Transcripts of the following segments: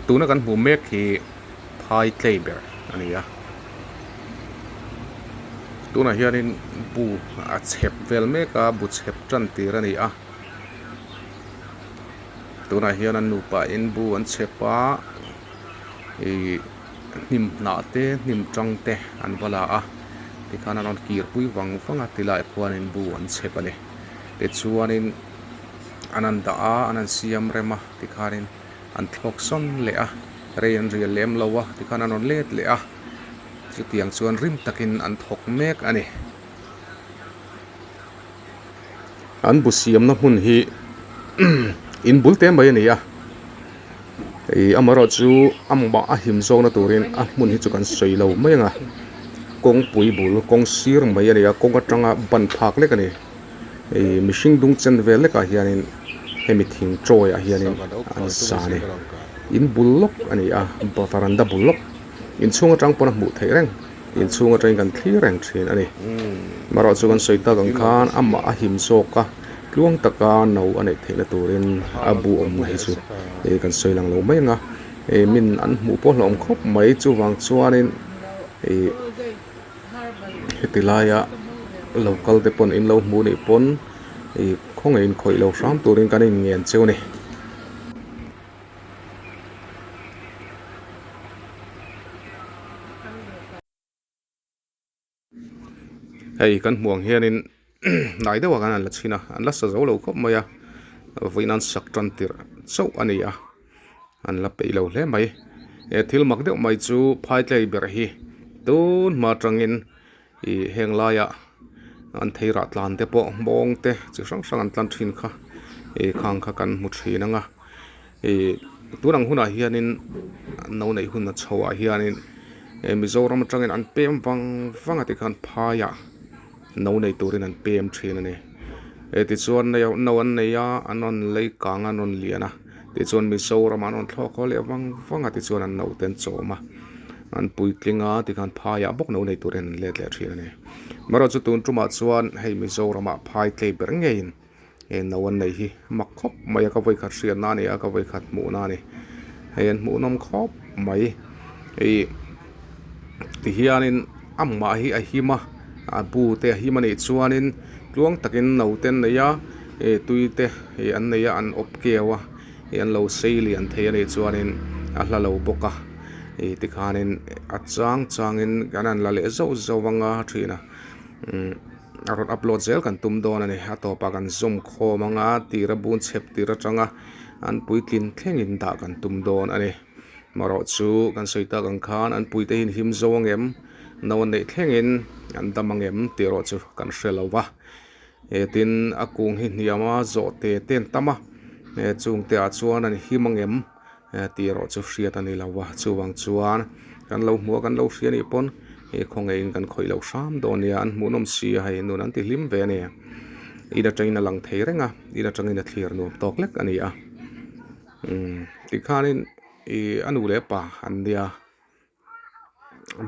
Tuna kan hmuh mek hi phai tlei ber a ni a tunah hianin bu a chhep vel mek a bu chhep tan tir a ni a tunah hian an nupa in bu an chhep a ihh hnim hnah te hnim tang te an va la a tikhan an rawn kir pui vang vang a tilaiah khuanin bu an chhep a ni tichuanin an han dah a an han siam rem a tikhanin an thlawk sawn leh a rei an rial lem lo a tikhan an rawn let leh a chutiang chuan rim takin an thawk mek a ni. An bu siamna hmun hi in bul te mai a ni a ih amaherawhchu amah a him zawkna turin a hmun hi chu kan sawi lo mai ang a kawngpui bul kawng sir mai a ni a kawng atanga ban phak lek a ni. Ih mihring dung chen vel lekah hianin hemi thing chawi ah hianin an sa a ni in bul lawk a ni a varanda bul lawk inchhung atang pawn a hmuh theih reng inchhung atangin kan thlir reng thin a ni marawh chu kan sawi tak ang khan amah a him zawk a tluang taka no a neih theihna turin a bu awmna hi chu ih kan sawi lang lo mai ang a ih min an hmuh pawh hlauhawm khawp mai chuvang chuanin ih. Heti laia lo kal te pawn in lo hmuh nih pawn ih khawngaih in khawih lo hram turin kan inngen cheu a ni. Hei kan hmuh ang hianin hnai deuhah khan an la chhin a an la sa zo lo khawp mai a vawiin an sak tan tirh chauh a ni a. An la peih lo hle mai. He thil mak deuh mai chu phaitlei ber hi tun hma atangin ih heng laiah an thei rah tlan te pawh hmawng te chi hrang hrang an tlan thin kha ih khang kha kan hmu thin ang a ih tun ang hunah hianin no neih hun a chho ah hianin Mizoram atangin an pem vang vang a tikhan phaiah no nei turin an pem thin a ni. Tichuan no an nei a an rawn lei kang a an rawn lian a. Tichuan Mizoram an rawn thlawk haw leh vang vang a tichuan an naute an chawm a, an puitling a tikhan phaiah bawk no nei turin an let leh thin a ni. Amaherawhchu tun tumah chuan hei Mizoramah phai tlei ber ngeiin he no an nei hi mak khawp mai a, ka vawikhat hriatna a ni a, ka vawikhat hmuhna a ni. Hei an hmuhnawm khawp mai. Hei tihianin amah hi a him a, a bu te a him a nih chuanin tluang takin naute an nei a. Ih tui te ih an nei a an awp keu a ih an lo sei lian thei a nih chuanin a hla lo bawk a ih tikhanin a chang changin kan han la leh zauh zauh ang a thin a umm a rawn upload zel kan tum dawn a ni a tawpah kan zawm khawm ang a tira bun chhep tir atanga an puitlin thlengin dah kan tum dawn a ni marawh chu kan sawi tak ang khan an puite hi an him zo ang em no an neih thlengin an dam ang em tih erawh chu kan hre lo va. He tin a kung hi hniam a zawh te te an tam a he chung te ah chuan an him ang em tih erawh chu hriat a ni lo a chuvang chuan kan lo hmuh a kan lo hria anih pawn he khawngaih in kan khawih loh hram dawn nia an hmuhnawm si a hei nun an ti hlim ve a ni in atangin a lang thei reng a in atangin a thlir nuam tawk lek a ni a umm tikhanin ih a nu leh a pa an nia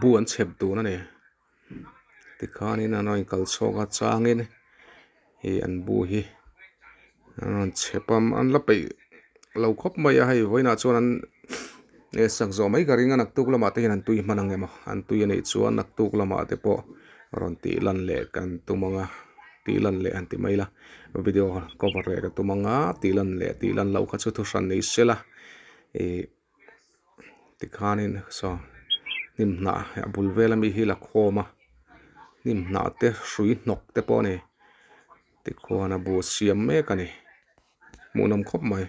bu an chhep dun a ni. Tikhanin an rawn kal chhuak a changin hei an bu hi an rawn chhep a an la peih lo khawp mai a hei vawiinah chuan an sak zawh mai ka ring a naktuk lamah te hian an tui hman ang em aw an tui a nih chuan naktuk lamah te pawh rawn tih lan leh kan tum ang a tih lan leh han ti mai ila video cover leh ka tum ang a tih lan leh tih lan loh kha chu thu hran ni se la ih. Tikhanin saw hnim hnah a bul vel ami hi la khawm a hnim hnah te hrui hnawk te pawh a ni tikhuan a bu siam mek a ni hmuhnawm khawp mai.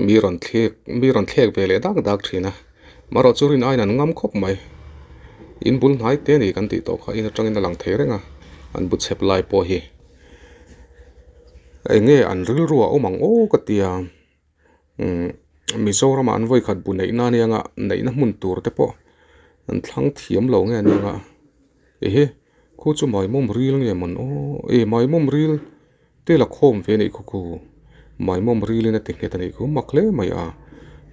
Mi rawn thlek mi rawn thlek ve leh dak dak thin a marawh chu rin aiin an ngam khawp mai in bul hnai te a ni kan tih tawh kha in atangin a lang thei reng a an bu chhep lai pawh hi eng nge an rilru a awm ang aw ka tia umm Mizoram ah an vawikhat bu neih na ania nga neihna hmun tur te pawh an thlang thiam lo nge ania nga ehe khu chu maimawm ril nge mawn aw e maimawm ril. Te la khawm ve anih khaw khaw. Maimawm ril in a ti nghet a nih khu mak hle mai a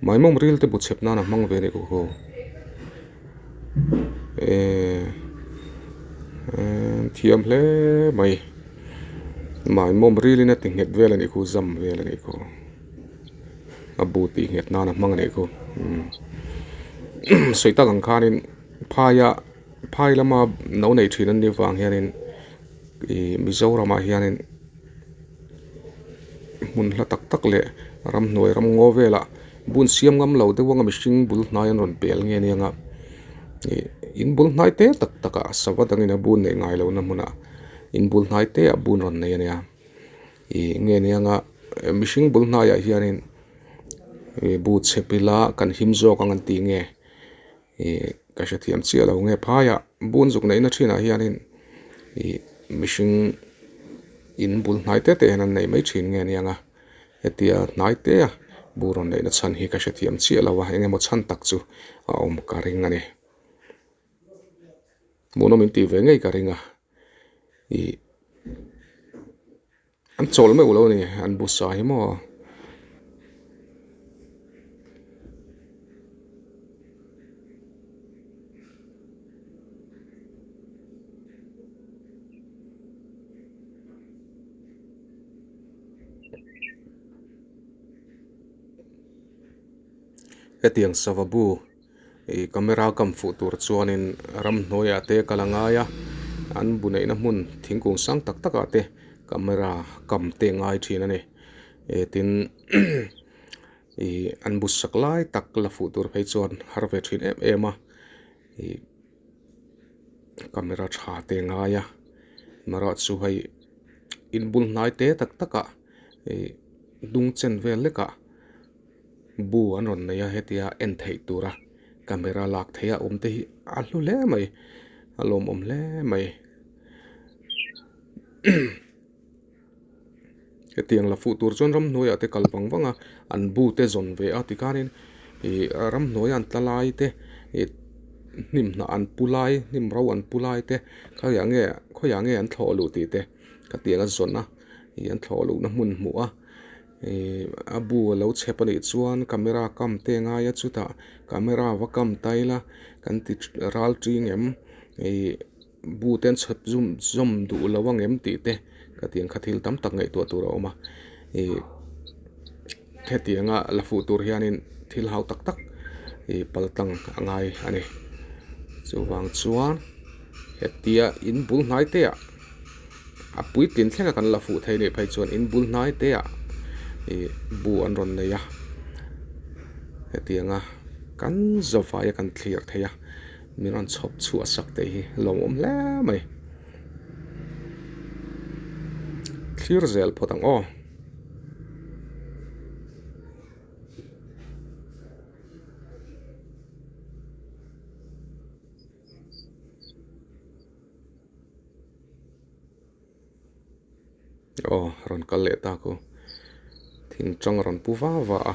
maimawm ril te bu chhep nan a hmang ve a nih khu khaw ehh thiam hle mai maimawm ril in a ti nghet vel a nih khu zam vel a nih khu a bu tih nghet nan a hmang a nih khu sawi tak ang khanin phaia phai lama no nei thin an nih vang hianin ih Mizoramah hianin. Hmun hla tak tak leh ramhnuai ramngaw velah bun siam ngam lo deuh anga mihring bul hnai an rawn pel nge nia nga ih in bul hnai te tak tak ah sava dangin a bun neih ngai lohna hmunah in bul hnai te ah bun rawn nei a nia ih nge nia nga mihring bul hnaiah hianin ih bu chhep ila kan him zawk ang an tih nge ih ka hrethiam chiah lo nge phaiah bun zuk neihna thinah hianin ih mihring in bul hnai te te hian an nei mai thin nge aniang a hetia hnai te a bu rawn neihna chhan hi ka hrethiam chiah lo a eng emaw chhan tak chu a awm ka ring a ni hmuhnawm in tih ve ngei ka ring a ih An chawl meuh lo a ni an bu sa hi maw. Hetiang sava bu Ih camera kam fuh tur chuanin ramhnuaiah te kal a ngai a an bu neihna hmun thingkung sang tak tak ah te camera kam te a ngai thin a ni eh tin ih an bu sak lai tak la fuh tur phei chuan har ve thin em em a ih camera tha te a ngai a marawh chu hei inbul hnai te tak tak ah ih dung chen vel lek ah. Bu an rawn nei a hetia en theih tura camera lak theih a awm te hi a hlu hle mai a lawmawm hle mai hetiang la fuh tur chuan ramhnuaiah te kal vang vang a an bu te zawn ve a tikhanin ih ramhnuaia an tla lai te ih hnim hnah an pu lai hnim ro an pu lai te khawiah nge khawiah nge an thlawh luh tih te ka tiang a zawn a ih an thlawh luhna hmun hmuh a. Ihh a bu a lo chhep a nih chuan camera kam te a ngai a chutah camera va kam ta ila kan ti ral ṭing em ihh bu te an chhep zum zawm duh lo ang em tih te ka ti ang kha thil tam tak ngaihtuah tur a awm a ihh hetianga la fuh tur hianin thil hau tak tak ihh pal tlang a ngai a ni chuvang chuan hetia in bul hnai te ah. A puitlin thlenga kan la fuh thei nih phei chuan in bul hnai te ah ih bu an rawn nei a hetianga kan zawvaia kan thlir thei a min rawn chhawp chhuah sak te hi lawmawm hle mai thlir zel phawt ang aw. Aw rawn kal leh tak u thing tang rawn pu va va a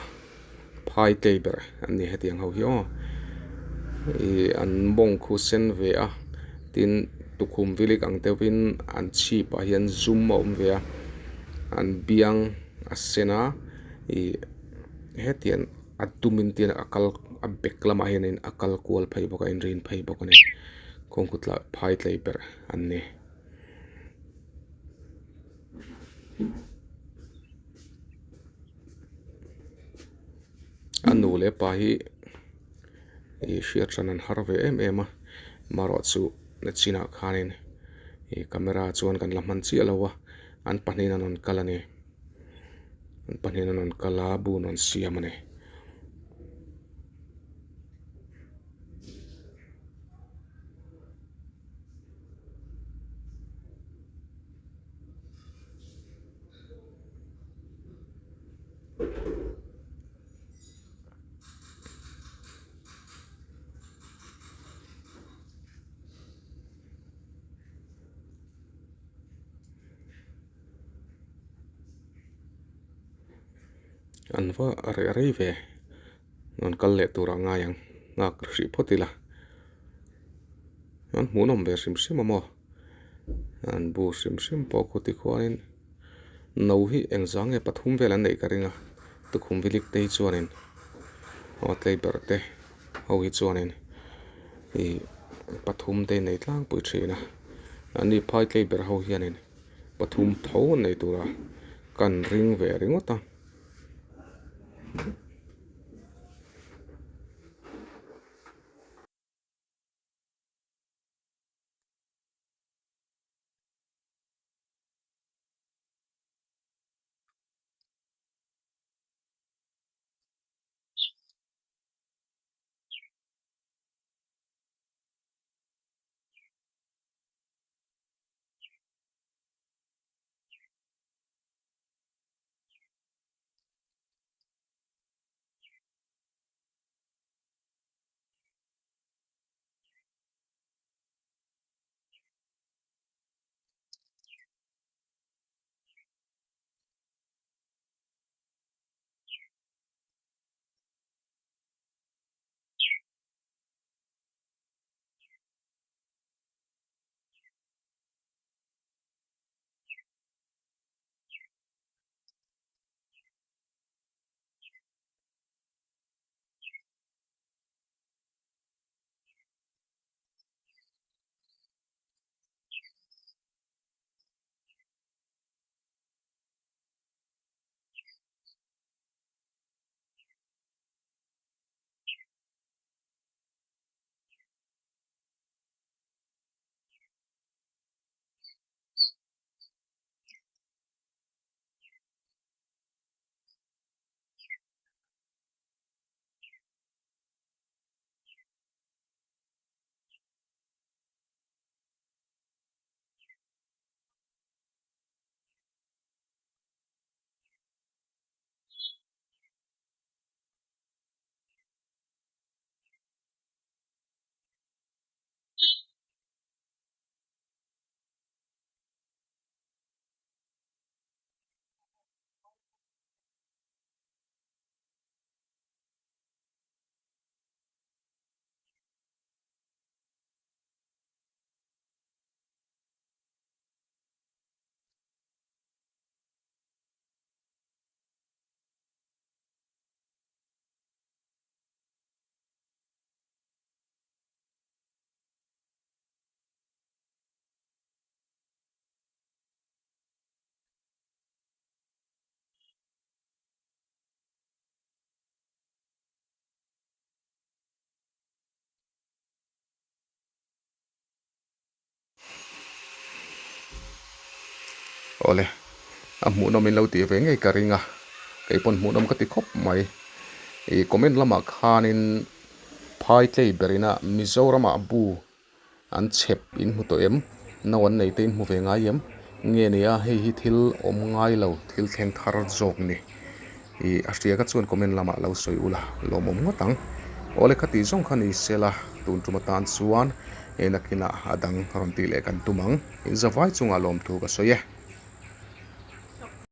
phai tlei ber an ni hetiang ho hi aw ih an mawng khu sen ve a tin tukhum vilik ang deuhin an chhip ah hian zum a awm ve a an biang a sen a ih hetiang a tumin tin a kal a bek lamah hianin a kal kual phei bawk a inrin phei bawk a ni. Kawngkut lah phai tlei ber an ni. A nu leh pa hi ih hriat hran an har ve em em a marawh chu na chinah khanin ih camera chuan kan la hman chiah lo a an pahnihin an rawn kal a ni an pahnihin an rawn kal a bun an siam a ni. An va reh rei ve. Rawn kal leh tur ah ngai ang nghak hrih phawt ila an hmuhnawm ve hrim hrim a maw an bu hrim hrim pawh khuti khuanin. No hi engzah nge pathum vel an neih ka ring a tukhum vilik te hi chuanin aw tlei ber te ho hi chuanin ih pathum te a nei tlangpui thin a an ni phai tlei ber ho hianin pathum tho an nei tur a kan ring ve ringawt a. Awle, a hmuhnawm in lo tih ve ngei ka ring a, kei pawn hmuhnawm ka ti khawp mai. Ih comment lamah khanin phai tlei berina Mizoramah bu an chhep in hmu tawh em? No an nei te in hmu ve ngai em? Nge ni a, hei hi thil awm ngai lo, thil thleng thar zawk ni. Ih a hria ka chuan comment lamah lo sawi ula, lawmawm ngawt ang. Awle kha tih zawng kha ni sela, tun tum atan chuan he nakinah a dang rawn tih leh kan tum ang. In zavai chungah lawmthu ka sawi e.